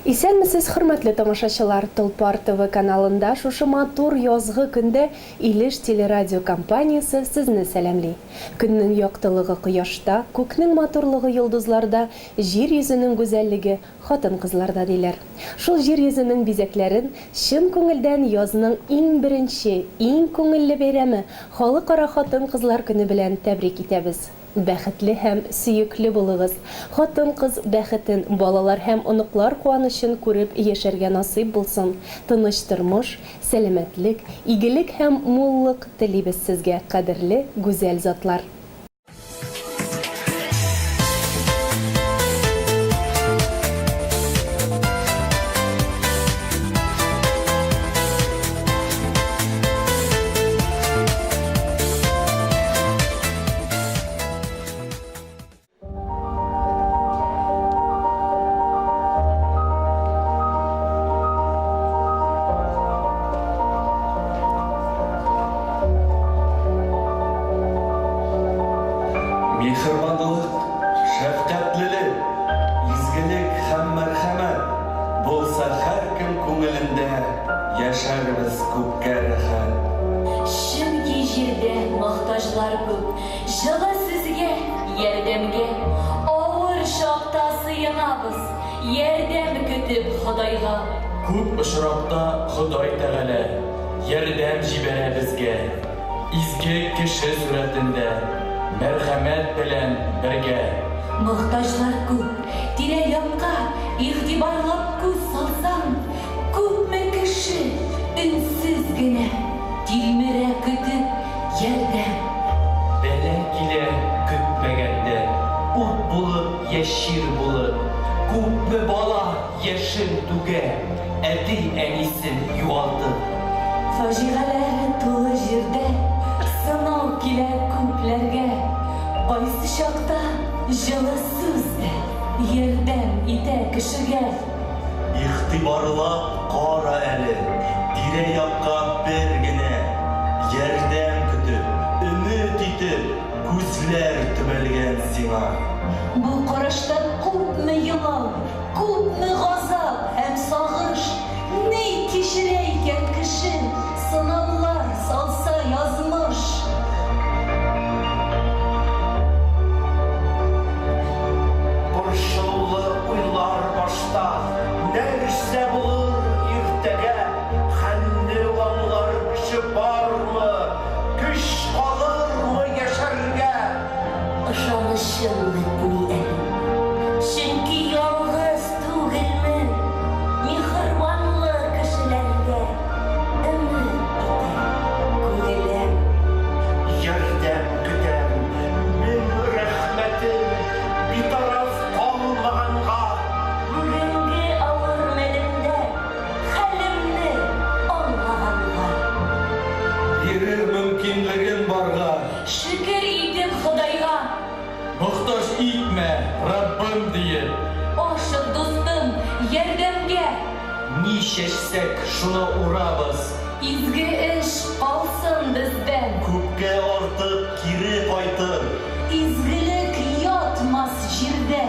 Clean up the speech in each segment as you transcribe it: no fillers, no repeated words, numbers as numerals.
Исәнмесез, хөрмәтле тамашачылар! Толпар ТВ каналында шушы матур язгы көндә Илеш телерадиокомпаниясе сезне сәламли. Көннең яктылыгы кояшта, күкнең матурлыгы йолдызларда, җир йөзенең гүзәллеге хатын-кызларда, диләр. Шул җир йөзенең бизәкләрен чын күңелдән язның иң беренче, иң күңелле бәйрәме, Халыкара хатын-кызлар көне белән тәбрик итәбез! Бәхетле һәм сөекле булыгыз! Хатын-кыз бәхетен, балалар һәм оныклар куанычын күреп яшәргә насыйп булсын! Тыныч тормыш, сәламәтлек, игелек һәм муллык телибез сезгә, кадерле гүзәл затлар! Миһербанлылык, шәфкатьлелек, изгелек һәм мәрхәмәт булса һәркем күңелендә, яшәрбез күпкә рәхәт. Чөнки җирдә мохтаҗлар күп, Җылы сүзгә, ярдәмгә. Авыр чакта сыенабыз, Ярдәм көтеп Ходайга. Күп очракта Ходай Тәгалә Ярдәм җибәрә безгә. Изге кеше сурәтендә, Мәрхәмәт белән бергә. Мохтаҗлар күп, тирә-якка Игътибарлап күз салсаң, Күпме кеше өнсез генә Тилмерә көтеп ярдәм. Бәла килә көтмәгәндә, Ут булып йә чир булып. Күпме бала яшен түгә, Әти-әнисен югалтып. Фаҗигаләр тулы җирдә Сынау килә күпләргә. Кайсы чакта җылы сүз дә Ярдәм итә кешегә. Игътибарлап кара әле, тирә-якка бер генә, Ярдәм көтеп, өмет итеп, күзләр төбәлгән сиңа. Бу карашта күпме елау, күпме газап һәм сагыш, Ни кичерә икән кеше, сынаулар салса язмыш? Борчылулы уйлар башта, Нәрсә булыр иртәгә? Хәлне аңлар кеше бармы? Көч калырмы яшәргә? Ышанычым бетми әле. Чөнки ялгыз түгелмен, Миһербанлы кешеләргә Өмет итә күңелем. Ярдәм көтәм, мең рәхмәтем Битараф калмаганга. Бүгенге авыр мәлемдә Хәлемне аңлаганга. Бирер мөмкинлеген барга. Шөкер итеп Ходайга. Мохтаҗ итмә, Раббым, диеп. Ашык, дустым, ярдәмгә! Ни чәчсәк, шуны урабыз. Изге эш калсын бездән. Күпкә артык кире кайтыр. Изгелек ятмас җирдә.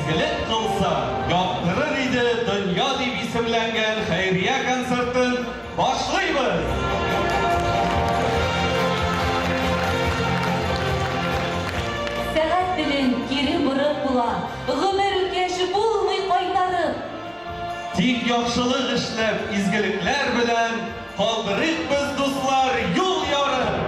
Изгелек кылса, яктырыр иде дөнья дип исемләнгән хәйрия концертын башлыйбыз! Сәгать телен кире борып була, Гомер үткәч булмый кайтарып. Тик яхшылык эшләп, изгелекләр белән Калдырыйк без, дуслар, юл ярып!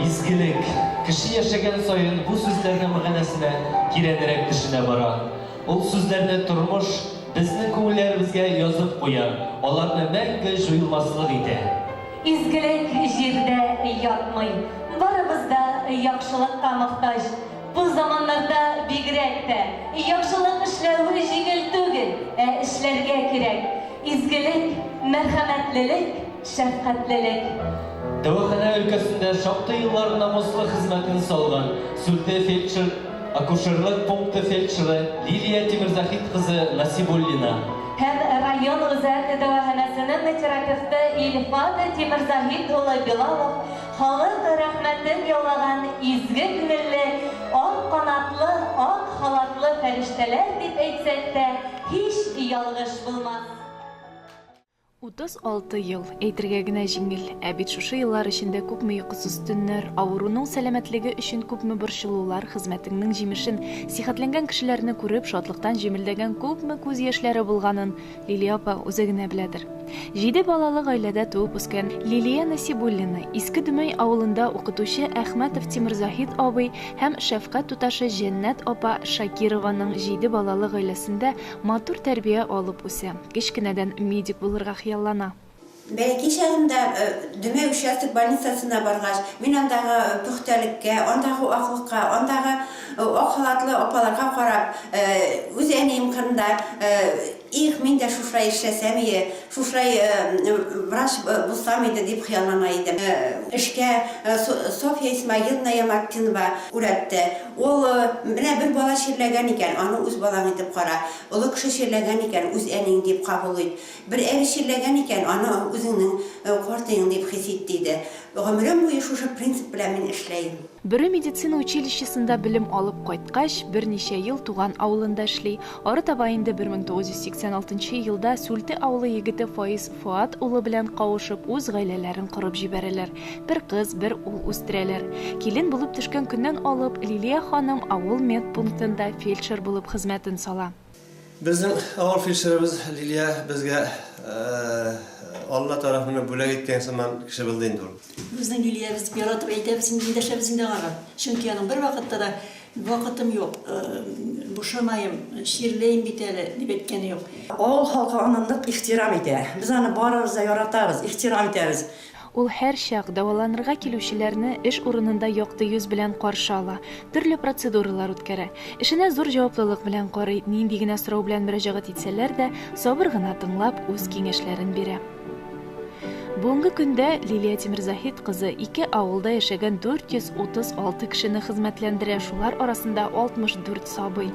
Изгелек. Кеше яшәгән саен бу сүзләрнең мәгънәсенә тирәнрәк төшенә бара. Ул сүзләрне тормыш безнең күңелләребезгә язып куя, аларны мәңге җуелмаслык итә. Изгелек җирдә ятмый. Барыбыз да яхшылыкка мохтаҗ. Бу заманнарда бигрәк тә. Яхшылык эшләү җиңел түгел, ә эшләргә кирәк. Изгелек, мәрхәмәтлелек, шәфкатьлелек. Дәваханә өлкәсендә шактый еллар намуслы хезмәтен салган Сүлте фельдшер, акушерлык пункты фельдшеры Лилия Тимерзаһит кызы Насибуллина. Һәм район үзәк дәваханәсенең терапевты Илфат Тимерзаһит улы Билалов халык рәхмәтен яулаган изге күңелле, ак канатлы, ак халатлы фәрештәләр дип әйтсәк тә, һич ялгыш булмас. 36 ел, әйтергә генә җиңел, ә бит шушы еллар эчендә күпме йокысыз төннәр, авыруның сәламәтлеге өчен күпме борчылулар, хезмәтеңнең җимешен, сихәтләнгән кешеләрне күреп, шатлыктан җемелдәгән күпме күз яшьләре булганын Лилия апа үзе генә беләдер. Җиде балалы гаиләдә туып үскән Лилия Насибуллина Иске Дөмәй авылында укытучы Әхмәтов Тимерзаһит абый һәм шәфкать туташы Җәннәт апа Шакированың җиде балалы гаиләсендә матур тәрбия алып үсә. Кечкенәдән медик булырга хыяллана. Бәләкәй чагымда Дөмәй участок больницасына баргач, мин андагы пөхтәлеккә, андагы аклыкка, андагы ак халатлы апаларга карап, үз әнием кырында. Их, мин дә шушылай эшләсәм ие, шушылай врач булсам иде, дип хыяллана идем. Эшкә Софья Исмагиловна Ямартдинова үрәтте. Ул, Менә бер бала чирләгән икән, аны үз балаң итеп кара. Олы кеше чирләгән икән, үз әниең дип кабул ит. Бер әби чирләгән икән, аны үзеңнең картыең дип хис ит, диде. Гомерем буе шушы принцип белән мин эшләем. Бөре медицина училищесында белем алып кайткач, берничә ел туган авылында эшли. Арытаба инде 1986 елда Сүлте авылы егете Фаиз Фоат улы белән кавышып, үз гаиләләрен корып җибәрәләр. Бер кыз, бер ул үстерәләр. Килен булып төшкән көннән алып, Лилия ханым авыл медпунктында фельдшер булып хезмәтен сала. Безнең авыл фельдшерыбыз Лилия безгә Алла тарафыннан бүләк иткән сыман кеше булды инде ул. Безнең Лилиябез дип яратып әйтәбез инде, эндәшәбез инде аңарга. Чөнки аның бервакытта да вакытым юк, бушамаем, чирләем бит әле, дип әйткәне юк. Авыл халкы аны нык ихтирам итә. Без аны барыбыз да яратабыз, ихтирам итәбез. Ул һәрчак дәваланырга килүчеләрне эш урынында якты йөз белән каршы ала, төрле процедуралар үткәрә. Эшенә зур җаваплылык белән карый, нинди генә сорау белән мөрәҗәгать итсәләр дә, сабыр гына тыңлап, үз киңәшләрен бирә. Бүгенге көндә Лилия Тимерзаһит кызы ике авылда яшәгән 436 кешене хезмәтләндерә, шулар арасында 64 сабый.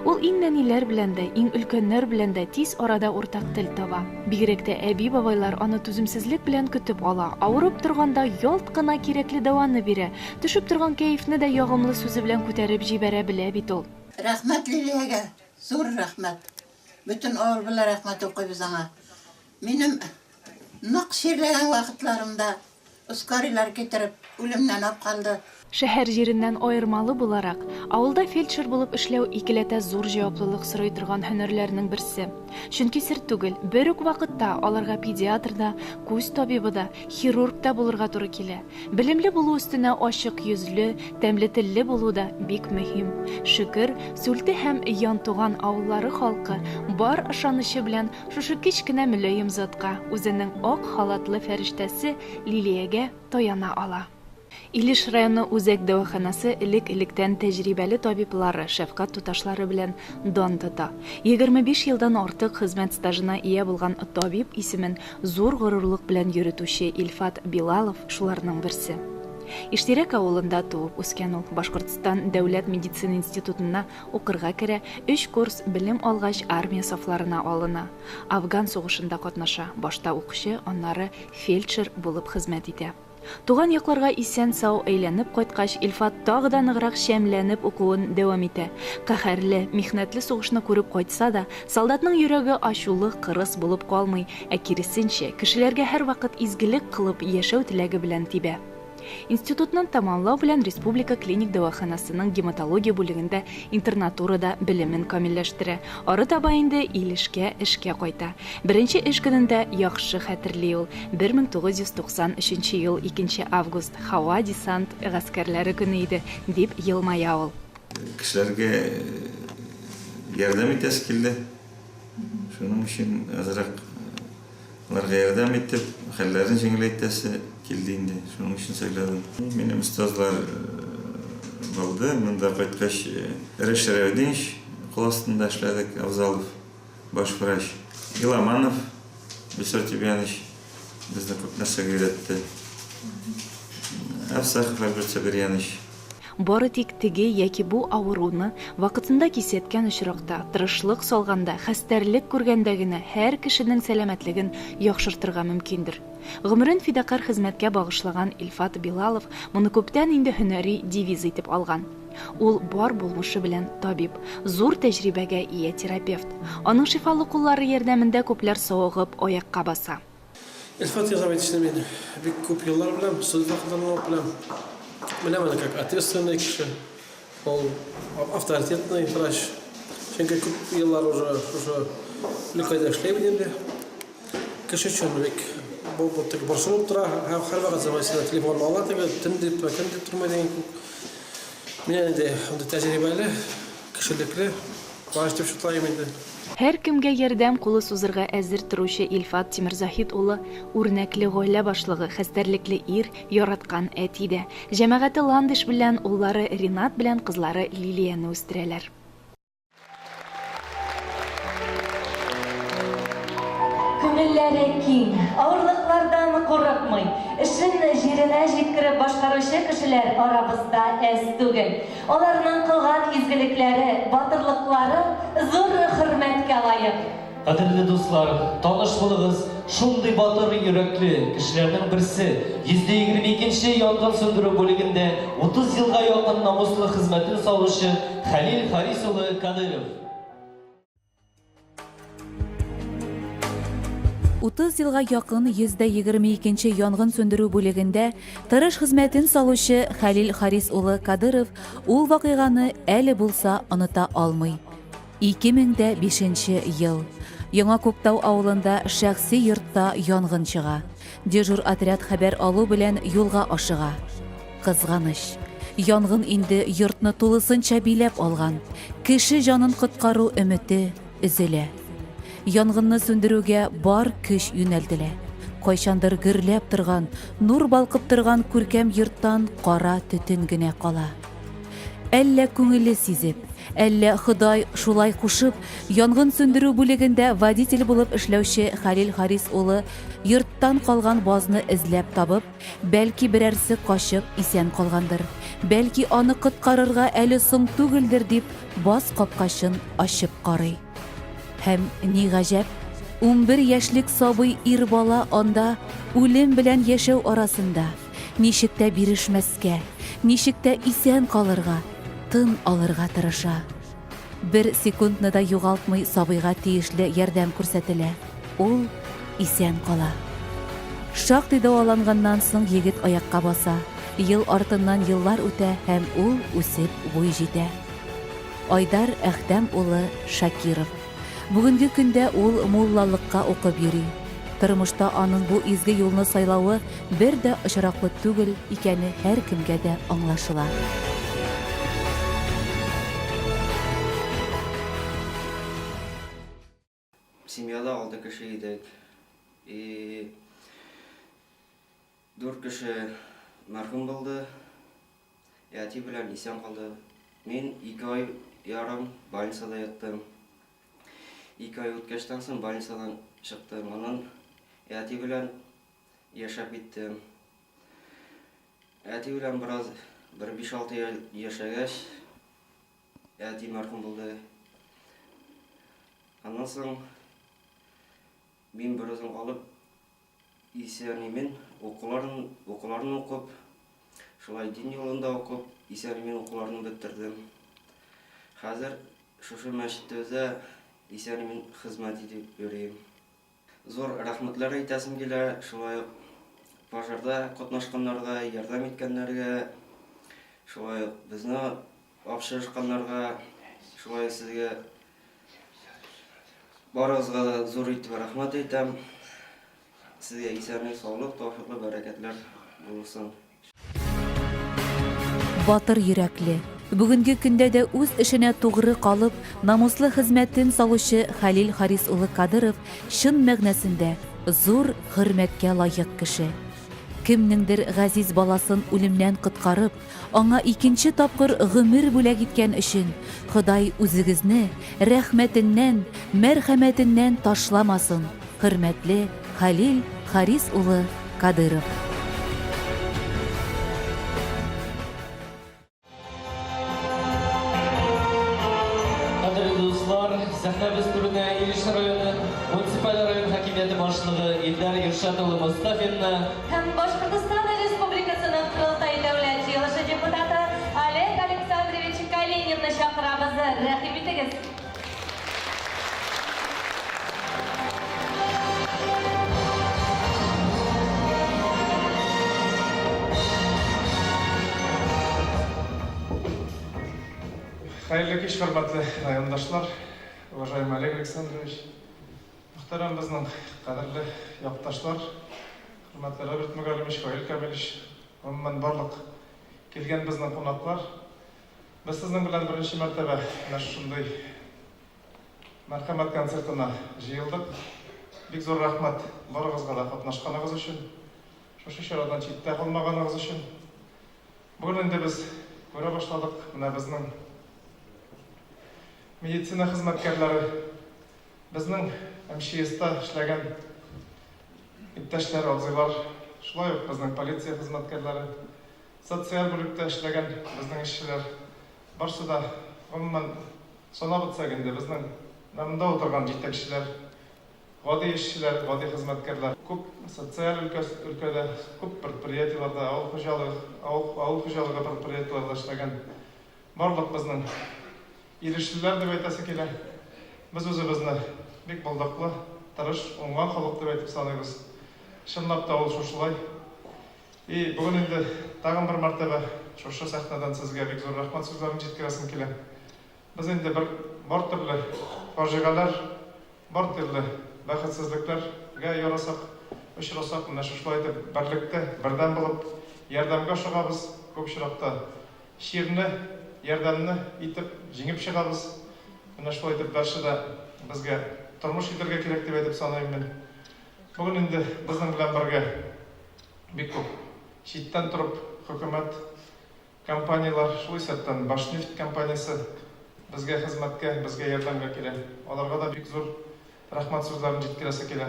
Ул иң нәниләр белән дә, иң өлкәннәр белән дә тиз арада уртак тел таба. Бигрәк тә әби-бабайлар аны түземсезлек белән көтеп ала, авырып торганда ялт кына кирәкле дәваны бирә, төшеп торган кәефне дә ягымлы сүзе белән күтәреп җибәрә белә бит ул. Рәхмәт Лилиягә, зур рәхмәт. Бөтен авыл белән рәхмәт укыйбыз аңа. Минем нык чирләгән вакытларымда Скорыйлар китереп, үлемнән ап калды. Шәһәр җиреннән аермалы буларак, авылда фельдшер булып эшләү икеләтә зур җаваплылык сорый торган һөнәрләрнең берсе. Чөнки сер түгел, бер үк вакытта аларга педиатр да, күз табибы да, хирург та булырга туры килә. Белемле булу өстенә ачык йөзле, тәмле телле булу да бик мөһим. Шөкер, Сүлте һәм Янтуган авыллары халкы бар ышанычы белән Шушы кечкенә мөлаем затка, үзенең ак халатлы фәрештәсе Лилиягә таяна ала. Илеш районы үзәк дәваханасы элек-электән тәҗрибәле табиблары, шәфкать туташлары белән дан тота. 25 елдан артык хезмәт стажына ия булган табиб исемен зур горурлык белән йөретүче Илфат Билалов шуларның берсе. Иштирәк авылында туып үскән ул, Башкортстан дәүләт медицина институтына Укырга керә, өч курс белем алгач, армия сафларына алына. Афган сугышында катнаша, башта укчы, аннары фельдшер булып хезмәт итә. Туган якларга исән-сау әйләнеп кайткач, Илфат тагы да ныграк чәмләнеп укуын дәвам итә. Каһәрле, михнәтле сугышны күреп кайтса да, солдатның йөрәге ачулы, кырыс булып калмый, ә киресенчә, кешеләргә һәрвакыт изгелек кылып яшәү теләге белән тибә. Институтны тәмамлау белән Республика клиник дәваханасының гематология бүлегендә интернатурада белемен камилләштерә. Арытаба инде Илешкә эшкә кайта. Беренче эш көнен дә яхшы хәтерли ул, 1993 ел, 2 август, һава-десант гаскәрләре көне иде, дип елмая ул. Кешеләргә ярдәм итәсе килде. Шуның өчен азрак Аларга ярдәм итеп, хәлләрен җиңеләйтәсе килде инде, шуның өчен сайладым. Минем остазлар булды. Монда кайткач, Рәш Шәрәфетдинович кул астында эшләдек, Авзалов, баш врач. Иламанов Илсур Тибянович безне күп нәрсәгә өйрәтте. Әфсахов Альберт Сабирьянович. Бары тик теге яки бу авыруны вакытында кисәткән очракта, тырышлык салганда, хәстәрлек күргәндә генә һәр кешенең сәламәтлеген яхшыртырга мөмкиндер. Гомерен фидакарь хезмәткә багышлаган Илфат Билалов моны күптән инде һөнәри девиз итеп алган. Ул бар булмышы белән табиб, зур тәҗрибәгә ия терапевт. Аның шифалы куллары ярдәмендә күпләр савыгып аякка баса. Илфат Язовичны мин бик күп еллар беләм, студент вакытларыннан ук беләм. Беләм аны как ответственный кеше, ул авторитетный врач. Чөнки күп еллар уже шушы өлкәдә эшләй бит инде. Кеше өчен бик бу бу теге борчылып тора, һәм һәрвакыт звонится, телефонны ала теге, төн дип, көн дип тормый дигән күк. Менә инде андый тәҗрибәле, кешелекле врач дип шутлаем инде. Һәркемгә ярдәм кулы сузырга әзер торучы Илфат Тимерзаһит улы, үрнәкле гаилә башлыгы, хәстәрлекле ир, яраткан әти дә. Җәмәгате Ландыш белән уллары Ринат белән кызлары Лилияне үстерәләр. Күңелләре киң, авырлыклардан курыкмый, эшен җиренә җиткереп башкаручы кешеләр арабызда әз түгел. Аларның кылган изгелекләре, батырлыклары зур хөрмәткә лаек. Кадерле дуслар, таныш булыгыз, шундый батыр йөрәкле кешеләрнең берсе, 122 нче янгын сүндерү бүлегендә 30 елга якын намуслы хезмәтен салучы Хәлил Харис улы Кадыйров. 30 елга якын 122 нче янгын сүндерү бүлегендә тырыш хезмәтен салучы Хәлил Харис улы Кадыров ул вакыйганы әле булса оныта алмый. 2005 нче ел. Яңа Күктау авылында шәхси йортта янгын чыга. Дежур отряд хәбәр алу белән юлга ашыга. Кызганыч, янгын инде йортны тулысынча биләп алган, кеше җанын коткару өмете өзелә. Янгынны сүндерүгә бар көч юнәлтелә. Кайчандыр гөрләп торган, нур балкып торган күркәм йорттан кара төтен генә кала. Әллә күңеле сизеп, әллә Ходай шулай кушып, янгын сүндерү бүлегендә водитель булып эшләүче Хәлил Харис улы йорттан калган базны эзләп табып, бәлки берәрсе качып исән калгандыр, бәлки аны коткарырга әле соң түгелдер дип баз капкачын ачып карый. Һәм, ни гаҗәп, 11 яшьлек сабый ир бала анда үлем белән яшәү арасында. Ничек тә бирешмәскә, ничек тә исән калырга, тын алырга тырыша. Бер секундны да югалтмый сабыйга тиешле ярдәм күрсәтелә, ул исән кала. Шактый дәваланганнан соң егет аякка баса, ел артыннан еллар үтә һәм ул үсеп буй җитә. Айдар Әхтәм улы Шакиров. Бүгенге көндә ул муллалыкка укып йөри. Тормышта аның бу изге юлны сайлавы бер дә очраклы түгел икәне һәркемгә дә аңлашыла. Семьяда алты кеше идек. И дүрт кеше мәрхүм булды. И әти белән исән калды. Мин ике ай ярым больницада яттым. Ике ай үткәчтән соң больницадан чыктым. Аннан әти белән яшәп киттем. Әти белән бераз, бер 5-6 ел яшәгәч, әти мәрхүм булды. Аннан соң мин берүзем калып, Исән-имин укуларын, укуларын укып, шулай дин юлында укып, исән-имин укуларны бетердем. Хәзер шушы мәчетебездә исән-имин хезмәт итеп йөрим. Зур рәхмәтләр әйтәсем килә, шулай ук пожарда катнашканнарга, ярдәм иткәннәргә, шулай ук безне апшырышканнарга, шулай сезгә Барыгызга да зур итеп рәхмәт әйтәм. Сезгә исәнлек, саулык, тәүфыйклы бәрәкәтләр булсын. Батыр йөрәкле, бүгенге көндә дә үз эшенә тугры калып, намуслы хезмәтен салучы Хәлил Харис улы Кадыров чын мәгънәсендә зур хөрмәткә лаек кеше. Кемнеңдер газиз баласын үлемнән коткарып, Аңа икенче тапкыр гомер бүләк иткән өчен Ходай үзегезне рәхмәтеннән, мәрхәмәтеннән ташламасын, хөрмәтле Хәлил Харис улы Кадыров. Кадерле дуслар, сәхнәбез түренә Илеш районы муниципаль район хакимияте башлыгы Илдар Иршат улы Мостафинны, Һәм Башкортостан Республикасының Корылтай Дәүләт Җыелышы депутаты Олег Александрович Калининны чакырабыз. Рәхим итегез! Хәерле кич, хөрмәтле райондашлар, уважаемый Олег Александрович, мөхтәрәм безнең кадерле якташлар, хөрмәтле Роберт Мөгаллимович, Фаил Камилевич, гомумән барлык килгән безнең кунаклар. Без сезнең белән беренче мәртәбә менә шушындый Мәрхәмәт концертына җыелдык. Бик зур рәхмәт барыгызга да катнашканыгыз өчен, шушы чарадан читтә калмаганыгыз өчен. Бүген инде без күрә башладык, менә безнең медицина хезмәткәрләре, безнең МЧСта эшләгән иптәшләр, абзыйлар, шулай ук безнең полиция хезмәткәрләре, социаль бүлектә эшләгән безнең эшчеләр, барсы да, гомумән, санап үтсәк инде, безнең менә монда утырган җитәкчеләр, гади эшчеләр, гади хезмәткәрләр, күп социаль өлкә өлкәдә, күп предприятиеләрдә, авыл хуҗалыгы, авыл авыл хуҗалыгы предприятиеләрдә эшләгән барлык безнең Илешлеләр дип әйтәсе килә. Без үзебезне бик булдыклы, тырыш, уңган халык дип әйтеп саныйбыз. Чынлап та ул шушылай. И бүген инде тагын бер мәртәбә шушы сәхнәдән сезгә бик зур рәхмәт сүзләрен җиткерәсем килә. Без инде бер бар төрле фаҗигаләр, бар төрле бәхетсезлекләргә ярасак, очрасак, менә шушылай итеп берлектә, бердәм булып ярдәмгә ашыгабыз. Күп очракта Чирне, ярдәмне итеп җиңеп чыгабыз. Менә шулай итеп дальше да безгә тормыш итәргә кирәк дип әйтеп саныйм мин. Бүген инде безнең белән бергә бик күп читтән торып хөкүмәт, компанияләр, шул исәптән Башнефть компаниясе безгә хезмәткә, безгә ярдәмгә килә. Аларга да бик зур рәхмәт сүзләрен җиткерәсе килә.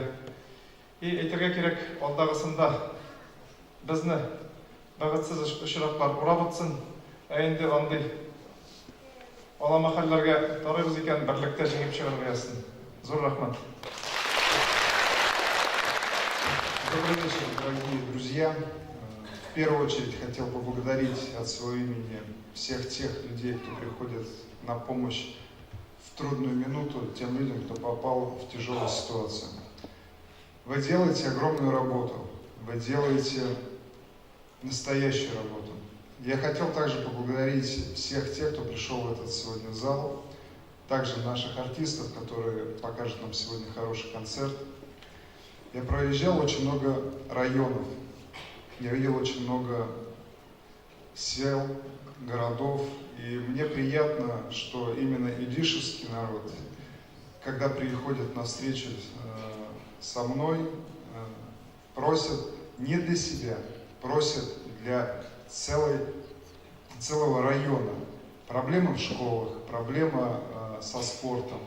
И әйтергә кирәк, алдагысында безне бәхетсез очраклар урап үтсен, ә инде андый алама хәлләргә тарыйбыз икән, берлектә җиңеп чыгарга язсын. Зур рәхмәт. Добрый вечер, дорогие друзья. В первую очередь хотел поблагодарить от своего имени всех тех людей, кто приходит на помощь в трудную минуту тем людям, кто попал в тяжелую ситуацию. Вы делаете огромную работу, вы делаете настоящую работу. Я хотел также поблагодарить всех тех, кто пришел в этот сегодня зал, также наших артистов, которые покажут нам сегодня хороший концерт. Я проезжал очень много районов, я видел очень много сел, городов, и мне приятно, что именно илишевский народ, когда приходит на встречу со мной, просят не для себя, просят для целой, целого района. Проблемы в школах, проблема со спортом.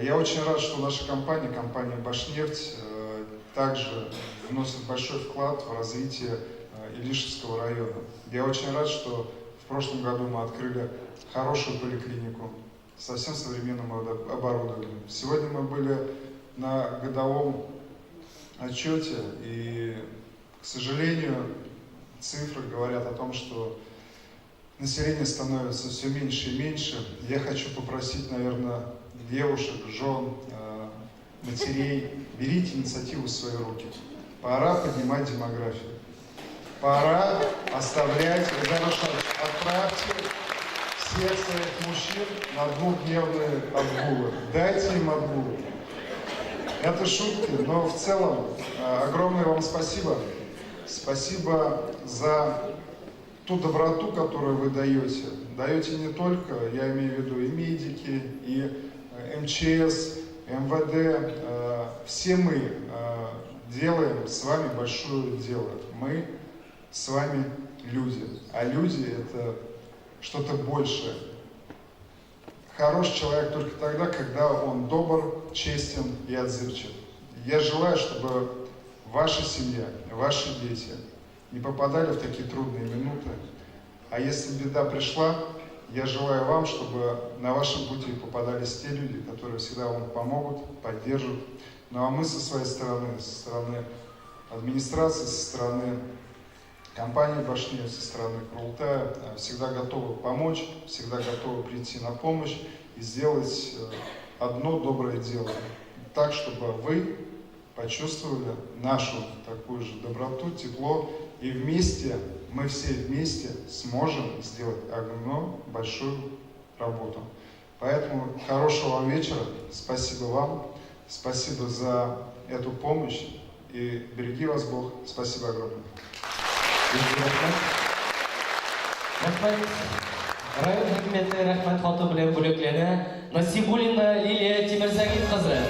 Я очень рад, что наша компания, компания «Башнефть», также вносит большой вклад в развитие Илишевского района. Я очень рад, что в прошлом году мы открыли хорошую поликлинику со всем современным оборудованием. Сегодня мы были на годовом отчете, и, к сожалению, цифры говорят о том, что население становится все меньше и меньше. Я хочу попросить, наверное, девушек, жен, матерей, берите инициативу в свои руки. Пора поднимать демографию. Пора оставлять, отправьте всех своих мужчин на двухдневные отгулы. Дайте им отгулы. Это шутки, но в целом огромное вам спасибо. Спасибо за ту доброту, которую вы даете. Даете не только, я имею в виду, и медики, и МЧС, МВД. Все мы делаем с вами большое дело. Мы с вами люди. А люди – это что-то большее. Хороший человек только тогда, когда он добр, честен и отзывчив. Я желаю, чтобы ваша семья, ваши дети не попадали в такие трудные минуты. А если беда пришла, я желаю вам, чтобы на вашем пути попадались те люди, которые всегда вам помогут, поддержат. Ну а мы со своей стороны, со стороны администрации, со стороны компании «Башнефть», со стороны Курултая всегда готовы помочь, всегда готовы прийти на помощь и сделать одно доброе дело. Так, чтобы вы почувствовали нашу такую же доброту, тепло, и вместе, мы все вместе сможем сделать одну большую работу. Поэтому хорошего вам вечера, спасибо вам, спасибо за эту помощь, и береги вас Бог. Спасибо огромное. Рәхмәт. Район хакимияте рәхмәт хаты белән бүләкләнә Насибуллина Лилия Тимерзагит кызы.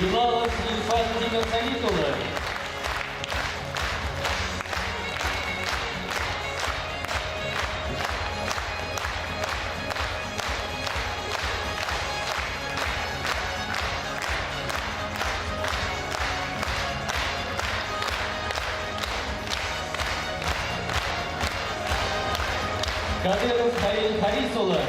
Билалов Илфат Тимерхалит улы. Кадыров Хәлил Харис улы.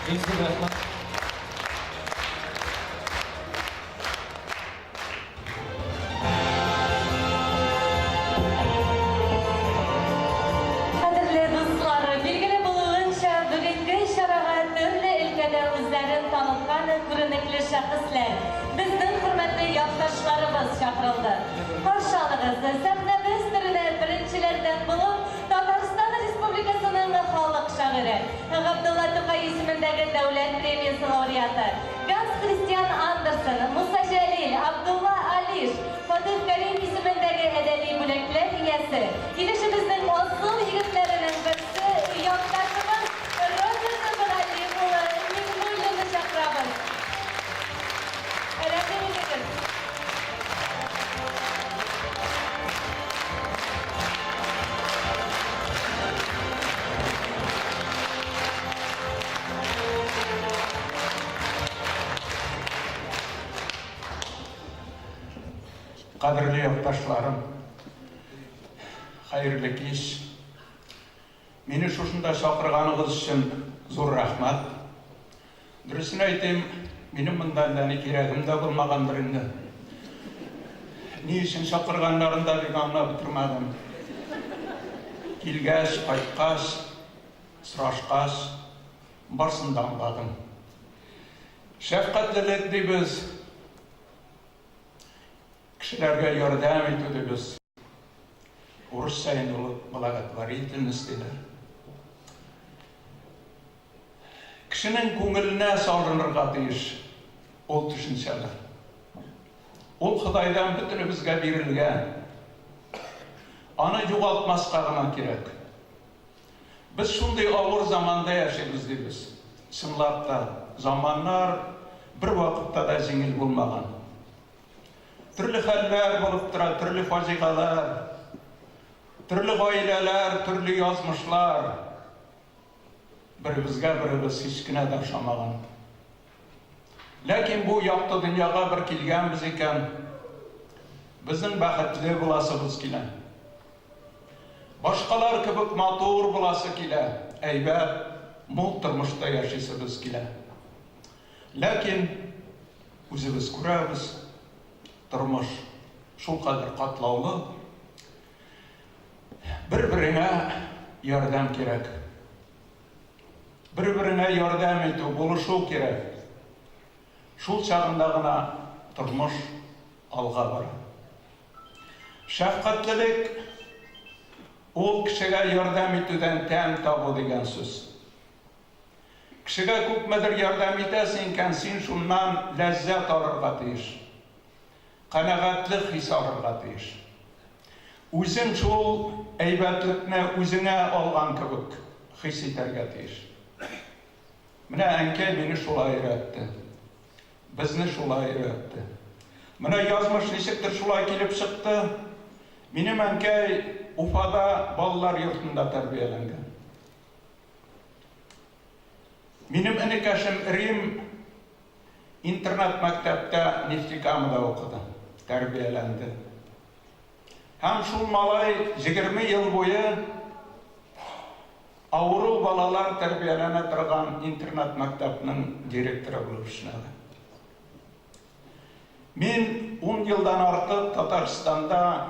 Бик зур рәхмәт. Кадерле дуслар, билгеле булуынча, бүгенге чарага төрле өлкәдә үзләрен таныткан күренекле шәхесләр, безнең хөрмәтле якташларыбыз чакырылды. Каршы алыгыз, сәхнәбез түренә беренчеләрдән булып, Татарстан Республикасының халык шагыйре, Габдулла Тукай исемендәге дәүләт премиясе лауреаты, Ганс Христиан Андерсен, Муса Җәлил, Абдулла Алиш, Фатыйх Кәрим исемендәге әдәби бүләкләр иясе, килешебезнең асыл егетләренең берсе, якташыбыз Роберт Мөгаллим улы Миңнуллинны чакырабыз. Рәхим итегез. Кадерле якташларым, хәерле кич. Мине шушында чакырганыгыз өчен зур рәхмәт. Дөресен әйтим, минем монда әллә ни кирәгем дә булмагандыр инде. Ни өчен чакырганнарын да бик аңлап бетермәдем. Килгәч, кайткач, сорашкач, барсын да аңладым. Шәфкатьлелек дибез, кешеләргә ярдәм итү дибез. Урысча инде ул благотворительность диләр. Кешенең күңеленә салынырга тиеш ул төшенчәләр. Ул Ходайдан бөтенебезгә бирелгән. Аны югалтмаска гына кирәк. Без шундый авыр заманда яшибез, дибез. Чынлап та, заманнар бервакытта да җиңел булмаган. Төрле хәлләр булып тора, төрле фаҗигаләр, төрле гаиләләр, төрле язмышлар. Беребезгә беребез һич кенә дә ошамаган. Ләкин бу якты дөньяга бер килгәнбез икән, безнең бәхетле буласыбыз килә. Башкалар кебек матур буласы килә, әйбәт, мул тормышта яшисебез килә. Ләкин үзебез күрәбез, тормыш шулкадәр катлаулы. Бер-береңә ярдәм кирәк. Бер-береңә ярдәм итү, булышу кирәк. Шул чагында гына тормыш алга бара. Шәфкатьлелек ул кешегә ярдәм итүдән тәм табу дигән сүз. Кешегә күпмедер ярдәм итәсең икән, син шуннан ләззәт алырга тиеш. Канәгатьлек хисе алырга тиеш. Үзең шул әйбәтлекне үзеңә алган кебек хис итәргә тиеш. Менә әнкәй мине шулай өйрәтте. Безне шулай өйрәтте. Менә язмыш ничектер шулай килеп чыкты. Минем әнкәй Уфада балалар йортында тәрбияләнгән. Минем энекәшем Рим интернат мәктәптә Нефтекамада укыды, тәрбияләнде. Һәм шул малай 20 ел буе авыру балалар тәрбияләнә торган интернат мәктәпнең директоры булып эшләде. Мин ун елдан артык Татарстанда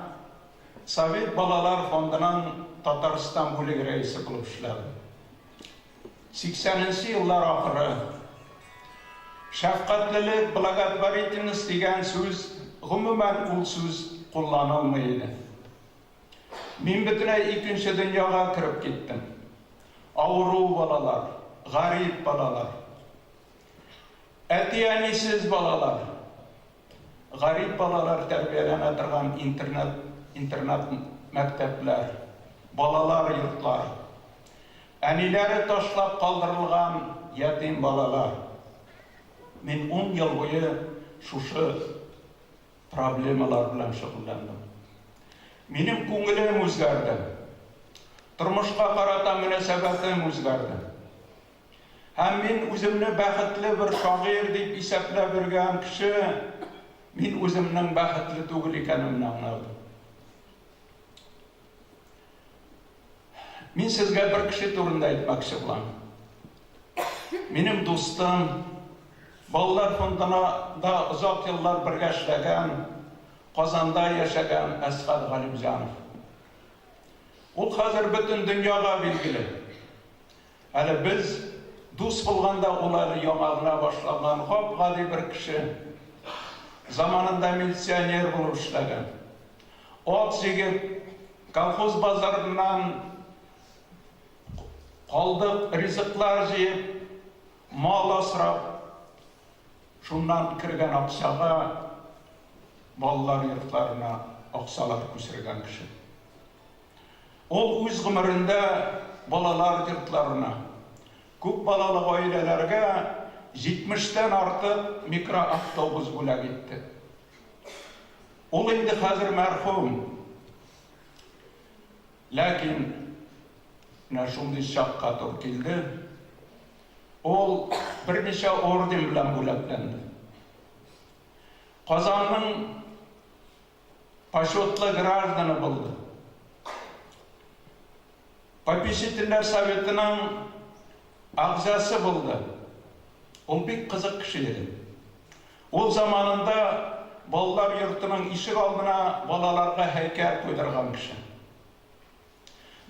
Совет балалар фондының Татарстан бүлеге рәисе булып эшләдем. 80 нче еллар ахыры. Шәфкатьлелек, благотворительность дигән сүз, гомумән, ул сүз кулланылмый иде. Мин бөтенләй икенче дөньяга кереп киттем. Авыру балалар. гарип балалар. Әти-әнисез балалар, гарип балалар тәрбияләнә торган интернат, интернат мәктәпләр, балалар йортлары, әниләре ташлап калдырылган ятим балалар. Мин ун ел буе шушы проблемалар белән шөгыльләндем. Минем күңелем үзгәрде. Тормышка карата мөнәсәбәтем үзгәрде. Һәм мин үземне бәхетле бер шагыйрь дип исәпләп йөргән кеше, мин үземнең бәхетле түгел икәнемне аңладым. Мин сезгә бер кеше турында әйтмәкче булам. Минем дустым, балалар фондына да озак еллар бергә эшләгән, Казанда яшәгән Әсхәт Галимҗанов. Ул хәзер бөтен дөньяга билгеле. Әле без дус булганда ул әле яңа гына башланган гап-гади бер кеше. Заманында милиционер булып эшләгән. Ат җигеп, колхоз базарыннан калдык ризыклар җыеп, мал асрап, шуннан кергән акчага балалар йортларына акчалар күчергән кеше. Ул үз гомерендә балалар йортларына, күп балалы гаиләләргә җитмештән артык микроавтобус бүләк итте. Ул инде хәзер мәрхүм. Ләкин менә шундый чакка туры килде. Ул берничә орден белән бүләкләнде. Казанның почетлы гражданы булды. Попечительләр советының әгъзасы булды. Ул бик кызык кеше иде. Ул заманында балалар йортының ишек алдына балаларга һәйкәл куйдырган кеше.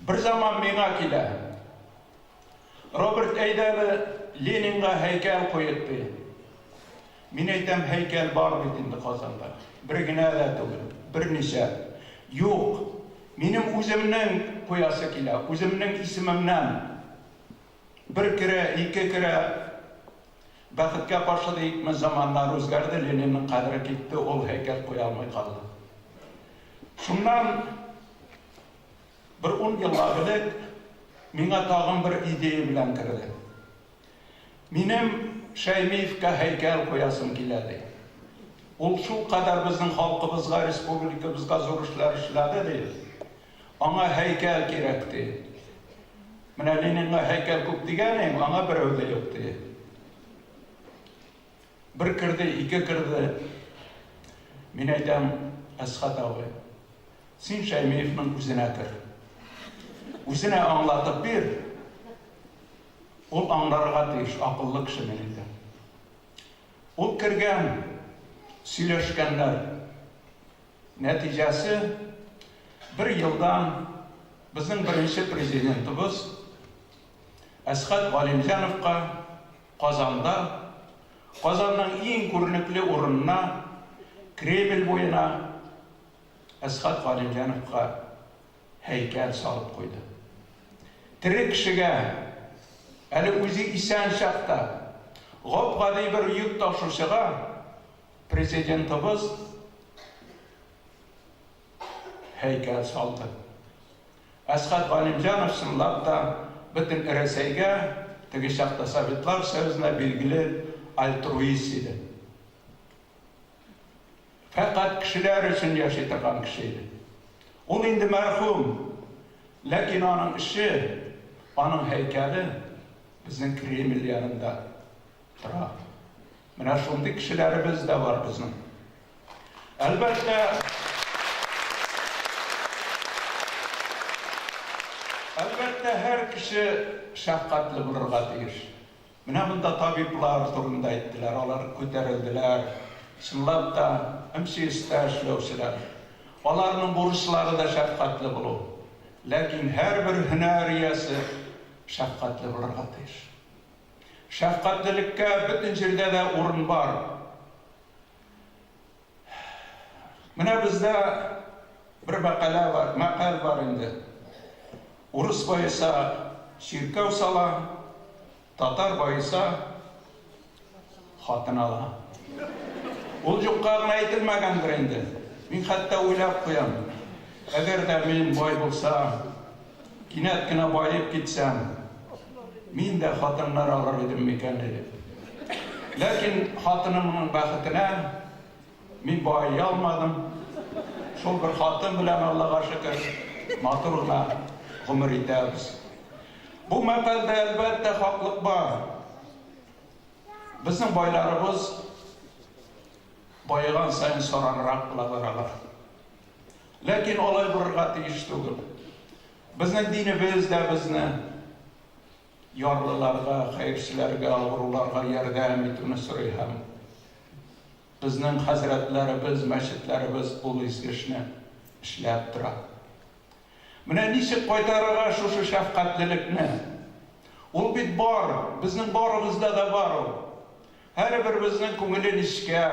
Бер заман миңа килә. Роберт, әйдә әле Ленинга һәйкәл куйыйк, ди. Мин әйтәм, һәйкәл бар бит инде Казанда. Бер генә дә түгел, берничә. Юк, минем үземнең куясы килә, үземнең исемемнән. Бер керә, ике керә. Бәхеткә каршы диикме, заманнар үзгәрде, Ленинның кадере китте, ул һәйкәл куя алмый калды. Шуннан бер ун еллап элек миңа тагын бер идея белән керде. Минем Шәймиевкә һәйкәл куясым килә, ди. Ул шулкадәр безнең халкыбызга, республикабызга зур эшләр эшләде, ди. Аңа һәйкәл кирәк, ди. Менә Ленинга һәйкәл күп дигән идем, аңа берәү дә юк, ди. Бер керде, ике керде. Мин әйтәм, Әсхәт абый, син Шәймиевның үзенә кер. Үзенә аңлатып бир. Ул аңларга тиеш, акыллы кеше, мин әйтәм. Ул кергән, сөйләшкәннәр. Нәтиҗәсе, бер елдан безнең беренче президентыбыз Әсхәт Галимҗановка Казанда, Казанның иң күренекле урынына, Кремль буена Әсхәт Галимҗановка һәйкәл салып куйды. Тере кешегә, әле үзе исән чакта, гап-гади бер йөк ташучыга Президентыбыз һәйкәл салды. Әсхәт Галимҗанов чынлап та бөтен Рәсәйгә, теге чакта Советлар Союзына билгеле альтруист иде. Фәкать кешеләр өчен яши торган кеше иде. Ул инде мәрхүм, ләкин аның эше, аның һәйкәле безнең Кремль янында тора. Менә шундый кешеләребез дә бар безнең. Әлбәттә, әлбәттә, һәр кеше шәфкатьле булырга тиеш. Менә монда табиблар турында әйттеләр, алар күтәрелделәр. Чынлап та, МЧСта эшләүчеләр. Аларның бурычлары да шәфкатьле булу. Ләкин һәрбер һөнәр иясе шәфкатьле булырга тиеш. Шәфкатьлелеккә бөтен җирдә дә урын бар. Менә бездә бер мәкалә бар, мәкаль бар инде. Урыс баеса, чиркәү сала. Татар баеса, хатын ала. Ул юкка гына әйтелмәгәндер инде. Мин хәтта уйлап куям, әгәр дә мин бай булсам, кинәт кенә баеп китсәм, мин дә хатыннар алыр идем микән дип. Ләкин хатынымның бәхетенә мин байый алмадым. Шул бер хатын белән, Аллага шөкер, матур гына гомер итәбез. Бу мәкальдә, әлбәттә, хаклык бар. Безнең байларыбыз баеган саен саранрак була баралар. Ләкин алай булырга тиеш түгел. Безнең динебез дә безне ярлыларга, хәерчеләргә, авыруларга ярдәм итүне сорый һәм безнең хәзрәтләребез, мәчетләребез ул изге эшне эшләп тора. Менә ничек кайтарырга шушы шәфкатьлелекне? Ул бит бар, безнең барыбызда да бар ул. Һәрберебезнең күңеле нечкә,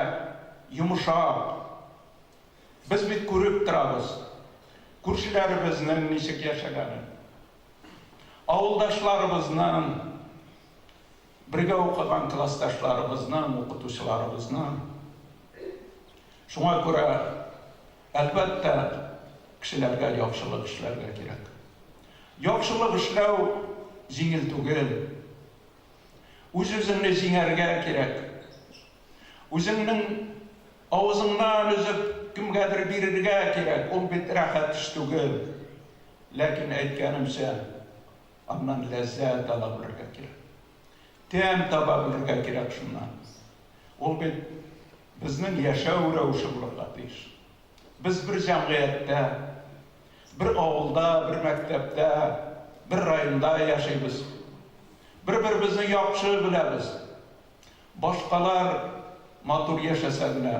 йомшак. Без бит күреп торабыз, күршеләребезнең ничек яшәгәнен, авылдашларыбызның, бергә укыган классташларыбызның, укытучыларыбызның. Шуңа күрә Әлбәттә, кешеләргә яхшылык эшләргә кирәк. Яхшылык эшләү җиңел түгел. Үз-үзеңне җиңәргә кирәк. Үзеңнең авызыңнан өзеп кемгәдер бирергә кирәк, ул бит рәхәт эш түгел. Ләкин, әйткәнемчә, аннан ләззәт ала белергә кирәк. Тәм таба белергә кирәк шуннан. Ул бит безнең яшәү рәвеше булырга тиеш. Без бер җәмгыятьтә, бер авылда, бер мәктәптә, бер районда яшибез. Бер-беребезне яхшы беләбез. Башкалар матур яшәсә генә,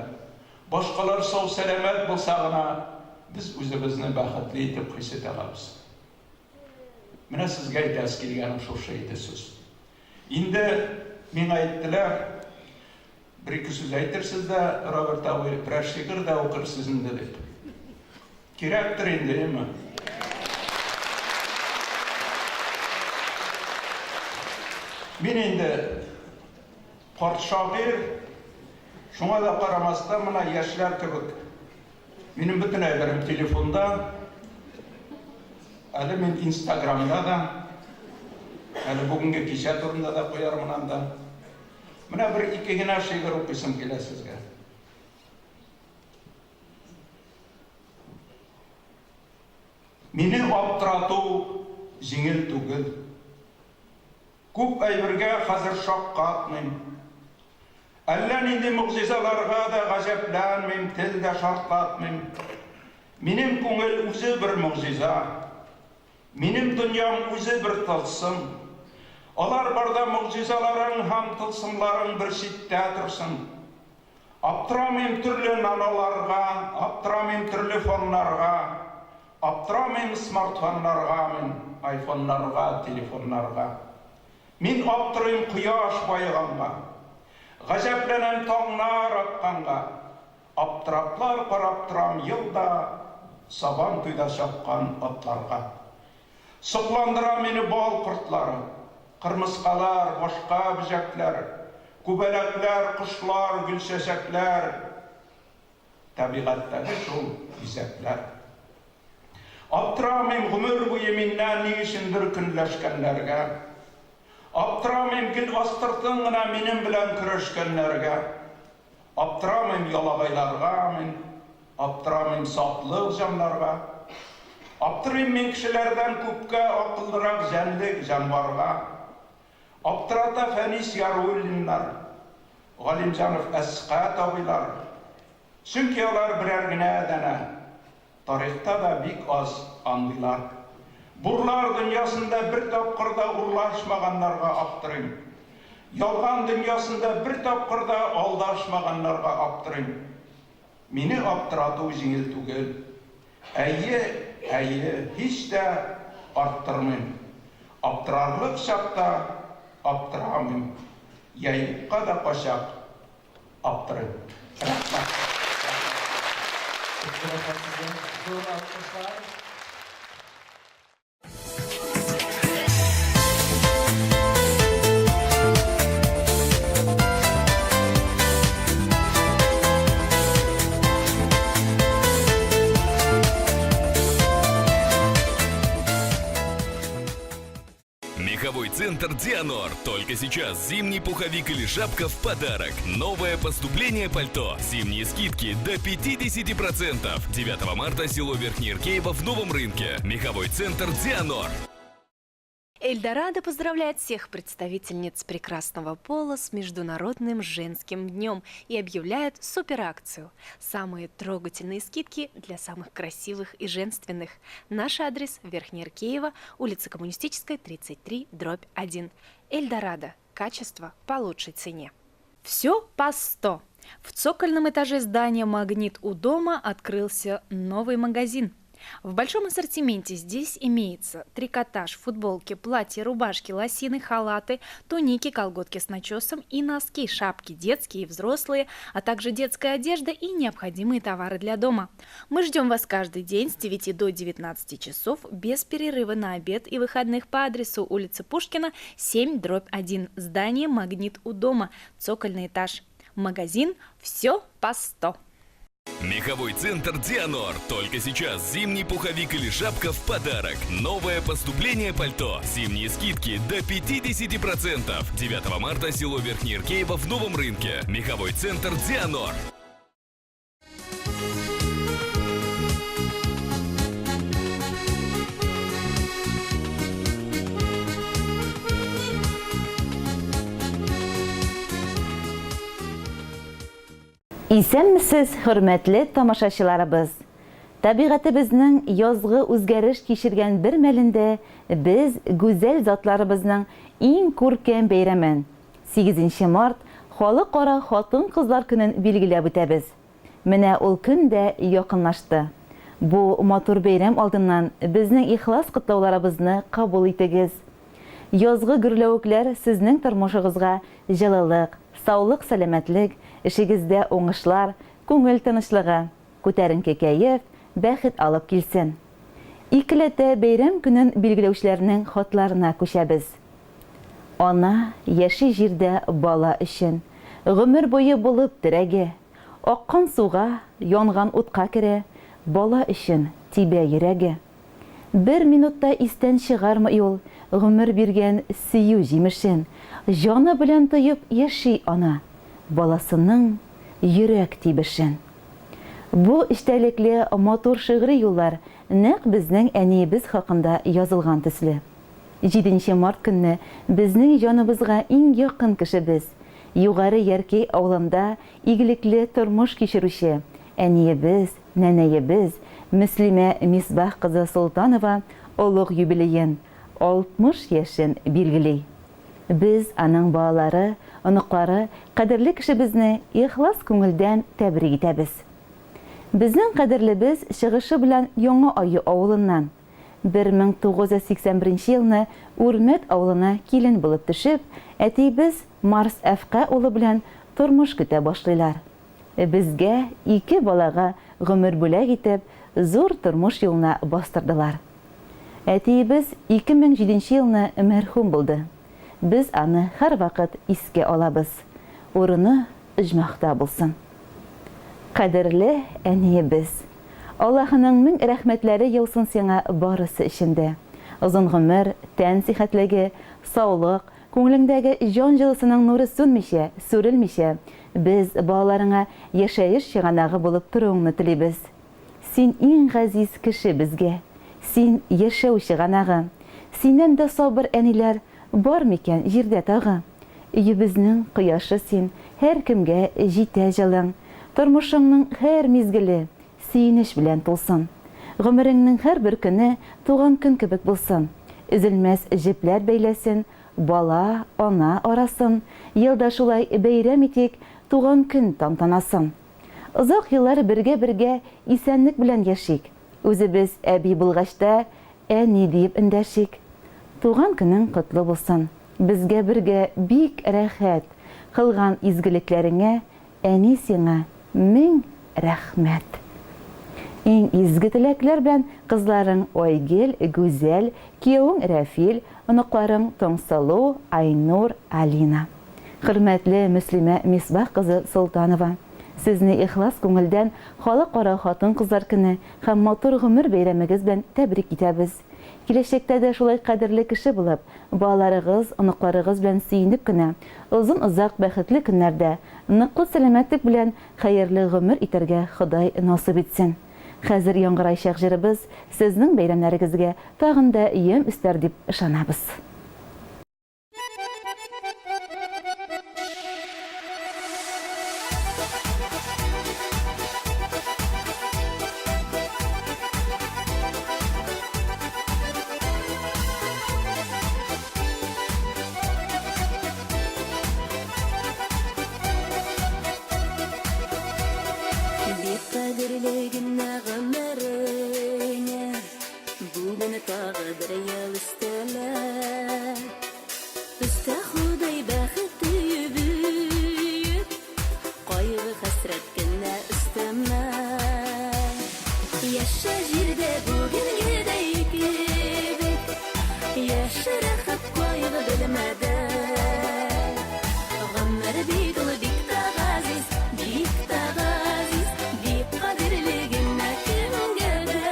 башкалар сау-сәламәт булса гына, без үзебезне бәхетле итеп хис итә алабыз. Менә сезгә әйтәсе килгәнем шушы иде сүз. Инде миңа әйттеләр, бер-ике сүз әйтерсез дә, Роберт абый, берәр шигырь дә укырсыз инде дип. Кирәктер инде, әйеме? Мин инде карт шагыйрь, шуңа да карамастан, менә яшьләр кебек Минем бөтен әйберем телефонда. Әле мин Инстаграмда да. Әле бүгенге кичә турында да куярмын анда. Менә бер ике генә шигырь укыйсым килә сезгә. Мине аптырату җиңел түгел. Күп әйбергә хәзер шаккатмыйм. Әллә нинди могҗизаларга да гаҗәпләнмим, тел дә шартлатмыйм. Минем күңел үзе бер могҗиза. Минем дөньям үзе бер тылсым. Алар барда могҗизаларың һәм тылсымларың бер читтә торсын. Аптырамыйм төрле наноларга, аптырамыйм төрле фоннарга, аптырамыйм смартфоннарга мин, айфоннарга, телефоннарга. Мин аптырыйм кояш баеганга, Гаҗәпләнәм таңнар атканга. Аптыраплар карап торам ел да Сабан туйда чапкан атларга. Сокландыра мине бал кортлары, Кырмыскалар, башка бөҗәкләр, Күбәләкләр, кошлар, гөлчәчәкләр. Табигатьтәге шул бизәкләр. Аптырамыйм гомер буе миннән ни өчендер көнләшкәннәргә. Аптырамыйм гел астыртын гына минем белән көрәшкәннәргә. Аптырамыйм ялагайларга мин, аптырамыйм сатлык җаннарга. Аптырыйм мин кешеләрдән күпкә акыллырак җәнлек, җанварга. Аптырата Фәнис Яруллиннар, Галимҗанов Әсгать абыйлар. Чөнки алар берәр генә данә. Тарихта да бик аз андыйлар. Бурлар дөньясында бер тапкыр да урлашмаганнарга аптырыйм. Ялган дөньясында бер тапкыр да алдашмаганнарга аптырыйм. Мине аптырату җиңел түгел. Әйе, әйе, һич тә арттырмыйм. Аптырарлык чакта аптырамыйм. Йә юкка да кайчак аптырыйм. Рәхмәт. Күп рәхмәт сезгә. Зур алкышлар. центр Дианор. Только сейчас зимний пуховик или шапка в подарок. Новое поступление пальто. Зимние скидки до 50%. 9 марта село Верхнеиркеево в Новом рынке. Меховой центр Дианор. Эльдорадо поздравляет всех представительниц прекрасного пола с Международным женским днем и объявляет суперакцию. Самые трогательные скидки для самых красивых и женственных. Наш адрес – Верхнеиркеево, улица Коммунистическая, 33, дробь 1. Эльдорадо. Качество по лучшей цене. Все по 100. В цокольном этаже здания «Магнит у дома» открылся новый магазин. В большом ассортименте здесь имеется трикотаж, футболки, платья, рубашки, лосины, халаты, туники, колготки с начесом и носки, шапки детские и взрослые, а также детская одежда и необходимые товары для дома. Мы ждем вас каждый день с 9 до 19 часов без перерыва на обед и выходных по адресу улица Пушкина, 7, дробь 1, здание «Магнит у дома», цокольный этаж. Магазин «Все по 100». Меховой центр Дианор. Только сейчас зимний пуховик или шапка в подарок. Новое поступление пальто. Зимние скидки до 50%. 9 марта село Верхнеиркеево в Новом рынке. Меховой центр Дианор. Исәнмесез, хөрмәтле тамашачыларыбыз! Табигатебезнең язгы үзгәреш кичергән бер мәлендә без гүзәл затларыбызның иң күркәм бәйрәмен, сигезенче март Халыкара хатын-кызлар көнен билгеләп үтәбез. Менә ул көн дә якынлашты. Бу матур бәйрәм алдыннан безнең ихлас котлауларыбызны кабул итегез. Язгы гөрләвекләр сезнең тормышыгызга җылылык, саулык-сәламәтлек, эшегездә уңышлар, күңел тынычлыгы, күтәренке кәеф, бәхет алып килсен. Икеләтә бәйрәм көнен билгеләүчеләрнең хатларына күчәбез. Ана яши җирдә бала өчен, Гомер буе булып терәге. Аккан суга, янган утка керә, Бала өчен тибә йөрәге. Бер минут та истән чыгармый ул Гомер биргән сөю җимешен. Җаны белән тоеп яши ана, Баласының йөрәк тибешен. Бу эчтәлекле матур шигъри юллар нәкъ безнең әниебез хакында язылган төсле. Җиденче март көнне безнең җаныбызга иң якын кешебез, Югары Яркәй авылында игелекле тормыш кичерүче әниебез, нәнәебез Мөслимә Мисбах кызы Солтанова олуг юбилеен, 60 яшен билгели. Без, аның балалары, оныклары, кадерле кешебезне ихлас күңелдән тәбрик итәбез. Безнең кадерлебез чыгышы белән Яңа Аю авылыннан. 1981 елны Үрмәт авылына килен булып төшеп, әтиебез Марс Әфка улы белән тормыш көтә башлыйлар. Безгә, ике балага гомер бүләк итеп, зур тормыш юлына бастырдылар. Әтиебез 2007 нче елны мәрхүм булды. Без аны һәрвакыт искә алабыз. Урыны оҗмахта булсын. Кадерле әниебез! Аллаһының мең рәхмәтләре яусын сиңа барысы өчен дә. Озын гомер, тән сихәтлеге, саулык, Күңелеңдәге җан җылысының нуры сүнмичә, сүрелмичә, без, балаларыңа яшәеш чыганагы булып торуыңны телибез. Син иң газиз кеше безгә. Син, яшәү чыганагы. Синнән дә сабыр әниләр бар микән җирдә тагы? Өебезнең кояшы син, һәркемгә җитә җылың. Тормышыңның һәр мизгеле сөенеч белән тулсын. Гомереңнең һәрбер көне туган көн кебек булсын. Өзелмәс җепләр бәйләсен бала, ана арасын, ел да шулай бәйрәм итик туган көн тантанасын. Озак еллар бергә-бергә исәнлек белән яшик, үзебез әби булгач та әни диеп эндәшик. Туган көнең котлы булсын, безгә бергә бик рәхәт, кылган изгелекләреңә Әни сиңа мең рәхмәт! Иң изге теләкләр белән кызларың Айгел, Гүзәл, киявең Рәфил, оныкларың Таңсылу, Айнур, Алина. Хөрмәтле Мөслимә Мисбах кызы Солтанова! Сезне ихлас күңелдән Халыкара хатын-кызлар көне һәм матур гомер бәйрәмегез белән тәбрик итәбез. Киләчәктә дә шулай кадерле кеше булып, балаларыгыз, оныкларыгыз белән сөенеп кенә, озын-озак бәхетле көннәрдә, ныклы сәламәтлек белән хәерле гомер итәргә Ходай насыйп итсен. Хәзер яңгырайчак җырыбыз сезнең бәйрәмнәрегезгә тагын да ямь өстәр дип ышанабыз. Бик кадерле генә гомереңә Бүген тагы бер ел өстәлә. Өстә Ходай бәхет өеп, Кайгы-хәсрәт кенә өстәмә. Яшә җирдә бүгенгедәй кебек, Яшә рәхәт кайгы белмәдән. Гомер бит ул бик тә газиз, бик тә газиз, бик кадерле генә кемгә дә.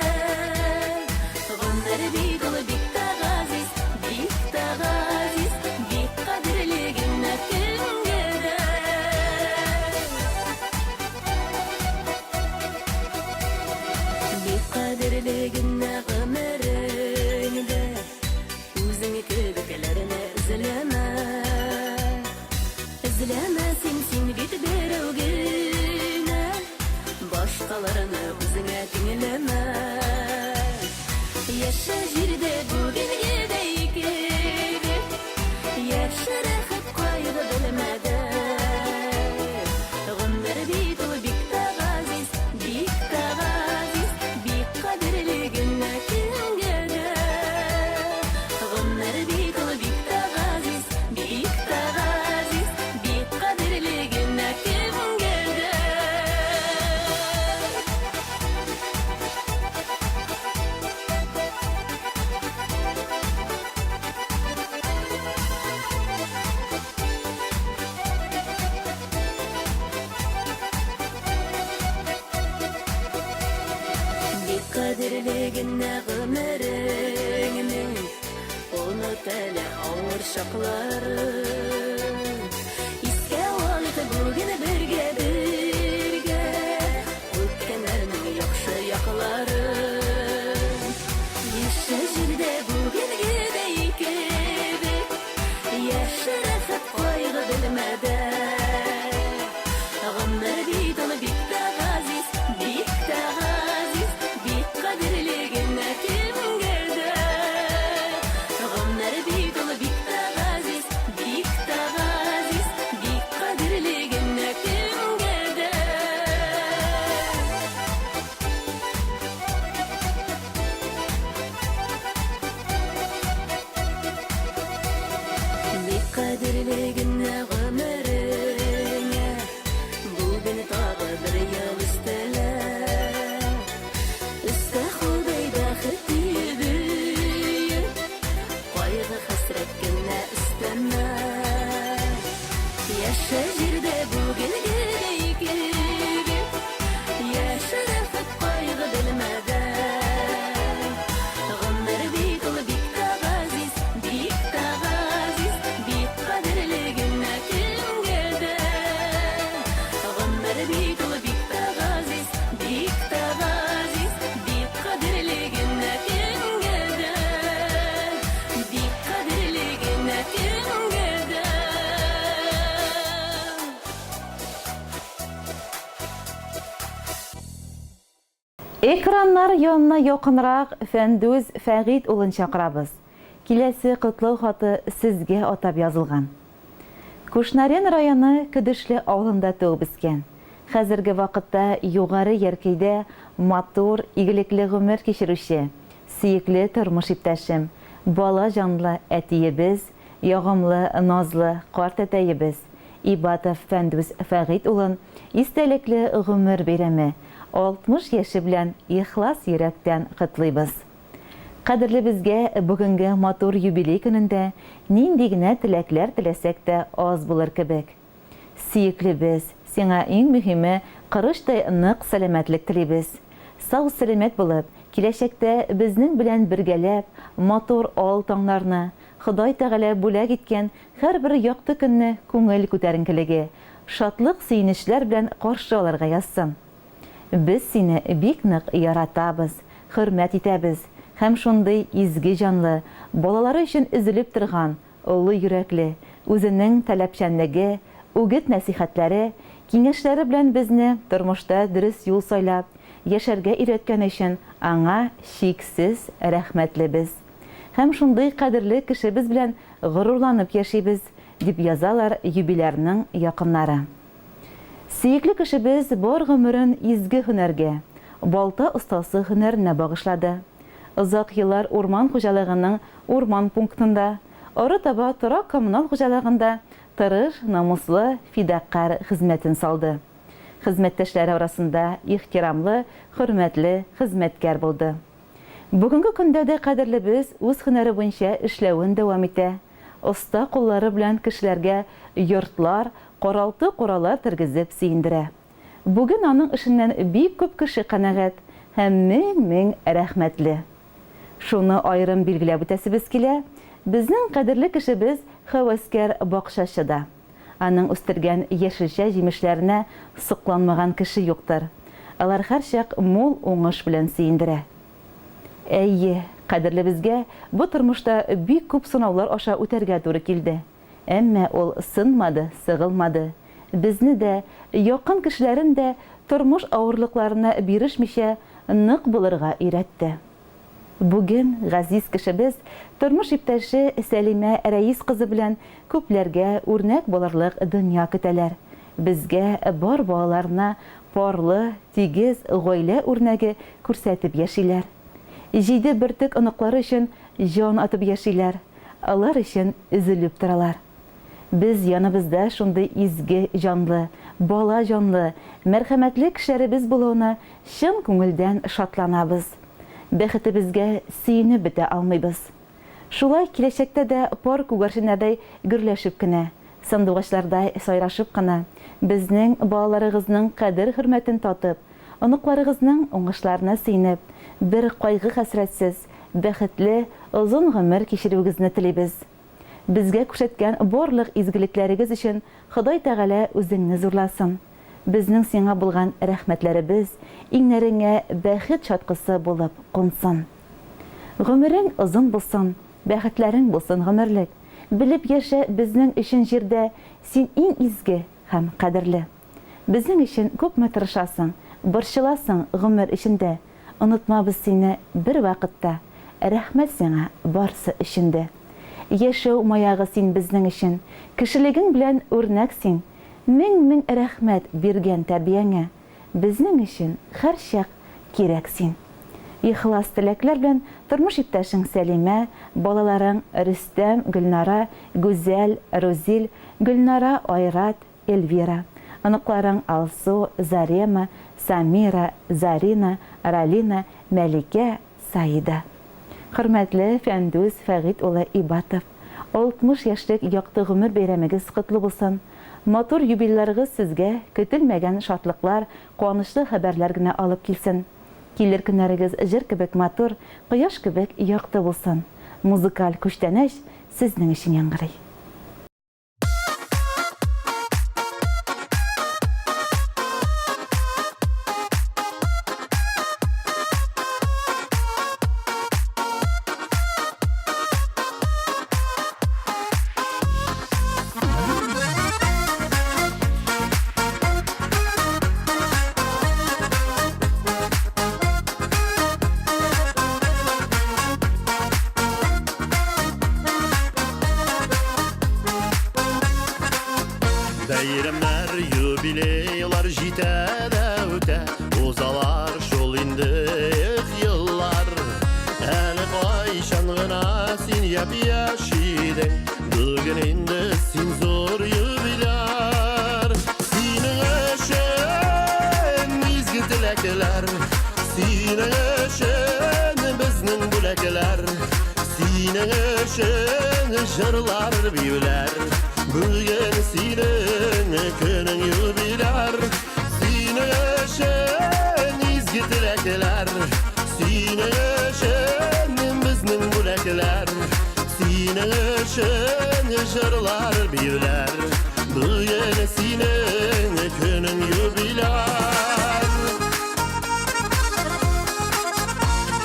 Гомер бит ул бик тә газиз, бик тә газиз, бик кадерле генә кемгә дә. Бик кадерле генә гомереңдә Үзең кебекләрне эзләмә. Эзләмә син, син бит берәү генә, Башкаларны үзеңә тиңләмә. Яшә җирдә бүгенгедәй кебек, Яшә рәхәт кайгы белмәдән. Гомер бит ул бик тә газиз, бик тә газиз, бик кадерле генә кемгә дә. Гомер бит ул бик тә газиз, бик тә газиз, бик кадерле генә кемгә дә. Бик кадерле генә гомереңнең, Оныт әле авыр чакларын. Искә алыйк бүген бергә бергә Үткәннәрнең яхшы якларын. Яшә җирдә бүгенгедәй кебек, Яшә рәхәт кайгы белмәдән. Гомер бит ул бик тә газиз, бик тә газиз, бик кадерле генә кемгә дә. Гомер бит ул бик тә газиз, бик тә газиз, бик кадерле генә кемгә дә. Бик кадерле генә гомереңә Бүген тагы бер ел өстәлә. Өстә Ходай бәхет өеп, Кайгы-хәсрәт кенә өстәмә. Яшә җирдә бүгенгедәй кебек, Яшә рәхәт кайгы белмәдән. Гомер бит ул бик тә газиз, бик тә газиз, бик кадерле генә кемгә дә. Гомер бит ул бик тә газиз, бик тә газиз, бик кадерле генә кемгә дә. Бик кадерле генә кемгә дә. Экраннар янына якынрак Фәндүз Фәгыйть улын чакырабыз. Киләсе котлау хаты сезгә атап язылган. Кушнарен районы Көдешле авылында туып үскән. Хәзерге вакытта Югары Яркәйдә матур, игелекле гомер кичерүче, сөекле тормыш иптәшем, бала җанлы әтиебез, ягымлы, назлы картәтәебез, Ибатов Фәндүс Фәгыйть улын истәлекле гомер бәйрәме, 60 яше белән ихлас йөрәктән котлыйбыз. Кадерлебезгә бүгенге матур юбилей көнендә нинди генә теләкләр теләсәк тә аз булыр кебек. Сөеклебез, сиңа иң мөһиме корычтай нык сәламәтлек телибез. Сау-сәламәт булып, киләчәктә безнең белән бергәләп матур ал таңнарны, Ходай Тәгалә бүләк иткән һәрбер якты көнне күңел күтәренкелеге, шатлык-сөенечләр белән каршы алырга язсын. Без сине бик нык яратабыз, хөрмәт итәбез һәм шундый изге җанлы, балалары өчен өзелеп торган, олы йөрәкле, үзенең таләпчәнлеге, үгет-нәсыйхәтләре, киңәшләре белән безне тормышта дөрес юл сайлап, яшәргә өйрәткәне өчен аңа чиксез рәхмәтлебез. Һәм шундый кадерле кешебез белән горурланып яшибез, дип язалар юбилярның якыннары. Сөекле кешебез бар гомерен изге һөнәргә, балта остасы һөнәренә багышлады. Озак еллар урман хуҗалыгының урман пунктында, арытаба торак-коммуналь хуҗалыгында тырыш, намуслы, фидакарь хезмәтен салды. Хезмәттәшләре арасында ихтирамлы, хөрмәтле хезмәткәр булды. Бүгенге көндә дә кадерлебез үз һөнәре буенча эшләвен дәвам итә. Оста куллары белән кешеләргә йортлар, каралты-куралар тергезеп сөендерә. Бүген аның эшеннән бик күп кеше канәгать һәм мең-мең рәхмәтле. Шуны аерым билгеләп үтәсебез килә, безнең кадерле кешебез һәвәскәр бакчачы да. Аның үстергән яшелчә-җимешләренә сокланмаган кеше юктыр. Алар һәрчак мул уңыш белән сөендерә. Әйе, кадерлебезгә бу тормышта бик күп сынаулар аша үтәргә туры килде. Әмма ул сынмады, сыгылмады. Безне дә, якын кешеләрен дә тормыш авырлыкларына бирешмичә нык булырга өйрәтте. Бүген газиз кешебез тормыш иптәше Сәлимә Рәис кызы белән күпләргә үрнәк булырлык дөнья көтәләр. Безгә, бар балаларына парлы, тигез гаилә үрнәге күрсәтеп яшиләр. Җиде бөртек оныклары өчен җан атып яшиләр, алар өчен өзелеп торалар. Без яныбызда шундый изге җанлы, бала җанлы, мәрхәмәтле кешеләребез булуына чын күңелдән шатланабыз. Бәхетебезгә сөенеп бетә алмыйбыз. Шулай киләчәктә дә пар күгәрченнәрдәй гөрләшеп кенә, сандугачлардай сайрашып кына, безнең балаларыгызның кадер-хөрмәтен татып, оныкларыгызның уңышларына сөенеп, бер кайгы-хәсрәтсез, бәхетле, озын гомер кичерүегезне телибез. Безгә күрсәткән барлык изгелекләрегез өчен Ходай Тәгалә үзеңне зурласын. Безнең сиңа булган рәхмәтләребез иңнәреңә бәхет чаткысы булып кунсын. Гомерең озын булсын, бәхетләрең булсын гомерлек. Белеп яшә, безнең өчен җирдә син иң изге һәм кадерле. Безнең өчен күпме тырышасың, борчыласың гомер эчендә, Онытмабыз сине бервакытта, рәхмәт сиңа барсы өчен дә. Яшәү маягы син безнең өчен, кешелегең белән үрнәк син. Мең-мең рәхмәт биргән тәрбияңә, безнең өчен һәрчак кирәк син. Ихлас теләкләр белән тормыш иптәшең Сәлимә, балаларың Рөстәм, Гөлнара, Гүзәл, Рузил, Гөлнара, Айрат, Эльвира, оныкларың Алсу, Зарема, Самира, Зарина, Ралина, Мәликә, Саида. Хөрмәтле Фәндүс Фәгыйть улы Ибатов, 60 яшьлек якты гомер бәйрәмегез котлы булсын! Матур юбилейларыгыз сезгә көтелмәгән шатлыклар, куанычлы хәбәрләр генә алып килсен. Килер көннәрегез җыр кебек матур, кояш кебек якты булсын. Музыкаль күчтәнәч сезнең өчен яңгырый. Бәйрәмнәр, юбилейлар җитә дә үтә, Узалар шул инде эх еллар. Әле кайчан гына син япь-яшь идең, Бүген инде син зур юбиляр. Синең өчен изге теләкләр, Синең өчен безнең бүләкләр. Синең өчен җырлар, биюләр. Бүген синең көнең юбиляр. Синең өчен изге теләкләр. Синең өчен безнең бүләкләр. җырлар, биюләр. Бүген синең көнең юбиляр.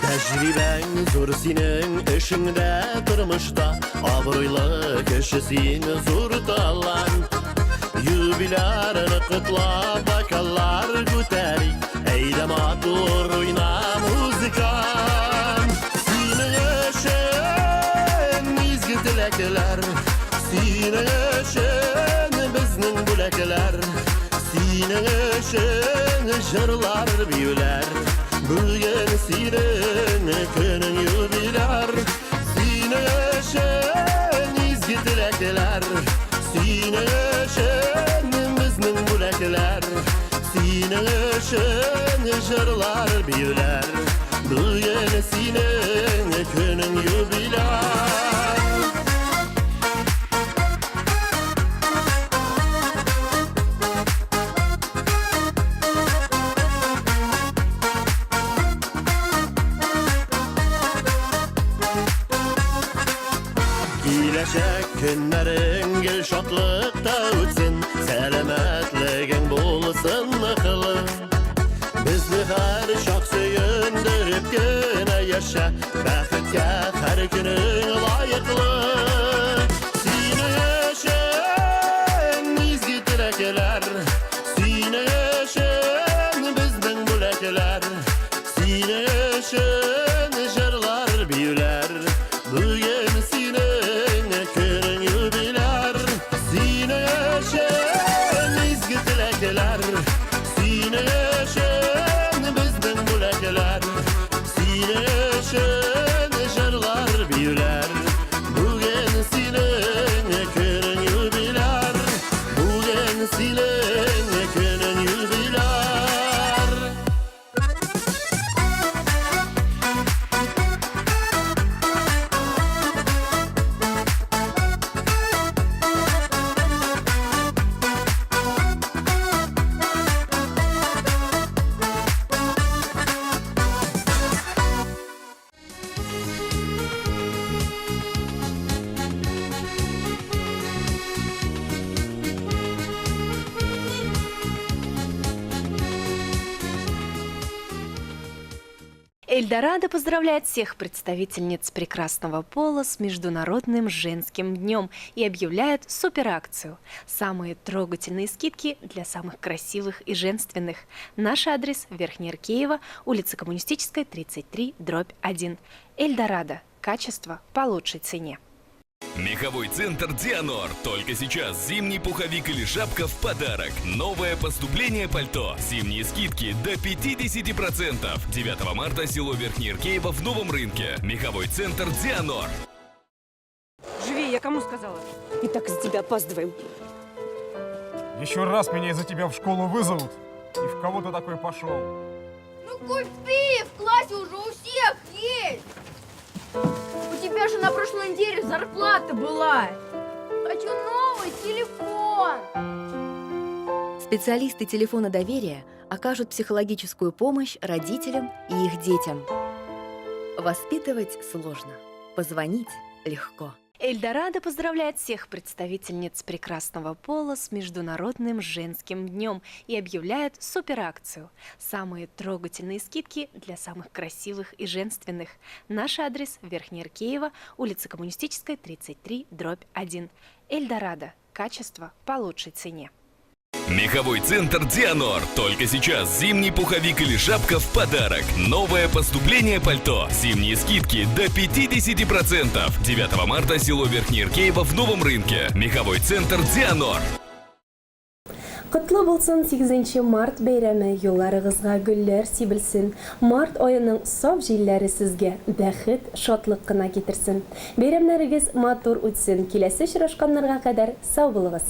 Тәҗрибәң зур синең эшеңдә, тормышта, Абруйлы кеше син, зур талант. Юбилярны котлап бокаллар күтәрик, Әйдә матур уйна музыкант. Синең өчен изге теләкләр, Синең өчен безнең бүләкләр, Синең өчен җырлар, биюләр. Бүген синең көнең юбиляр. Синең өчен изге теләкләр, Синең өчен безнең бүләкләр, Синең өчен җырлар, биюләр. Бүген синең көнең юбиляр. Киләчәк көннәрең гел шатлыкта үтсен, сәламәтлегең булсын ныклы. Безне һәр чак сөендереп кенә яшә, бәхеткә һәр көнең лаеклы. Синең өчен изге теләкләр, синең өчен безнең бүләкләр, синең өчен җырлар, биюләр. Бүген синең көнең юбиляр, синең өчен изге теләкләр, синең өчен безнең бүләкләр, синең өчен җырлар, биюләр. Бүген синең көнең юбиляр, бүген синең көнең юбиляр. Эльдорадо поздравляет всех представительниц прекрасного пола с Международным женским днем и объявляет суперакцию. Самые трогательные скидки для самых красивых и женственных. Наш адрес – Верхняя Иркеева, улица Коммунистическая, 33, дробь 1. Эльдорадо. Качество по лучшей цене. Меховой центр «Дианор». Только сейчас зимний пуховик или шапка в подарок. Новое поступление пальто. Зимние скидки до 50%. 9 марта село Верхний Иркеево в Новом рынке. Меховой центр «Дианор». Живи, я кому сказала? И так из-за тебя опаздываем. Еще раз меня из-за тебя в школу вызовут. И в кого ты такой пошел? Ну купи, в классе уже у всех есть. У тебя же на прошлой неделе зарплата была. Хочу новый телефон. Специалисты телефона доверия окажут психологическую помощь родителям и их детям. Воспитывать сложно, позвонить легко. Эльдорадо поздравляет всех представительниц прекрасного пола с Международным женским днем и объявляет суперакцию. Самые трогательные скидки для самых красивых и женственных. Наш адрес – Верхняя Иркеева, улица Коммунистическая, 33, дробь 1. Эльдорадо. Качество по лучшей цене. Меховой центр «Дианор». Только сейчас зимний пуховик или шапка в подарок. Новое поступление пальто. Зимние скидки до 50%. 9 марта село Верхний Иркеево в Новом рынке. Меховой центр «Дианор». Котлы булсын сигезенче март бәйрәме, юлларыгызга гөлләр сибелсен, март аеның саф җилләре сезгә бәхет, шатлык кына китерсен. Бәйрәмнәрегез матур үтсен, киләсе очрашканнарга кадәр сау булыгыз!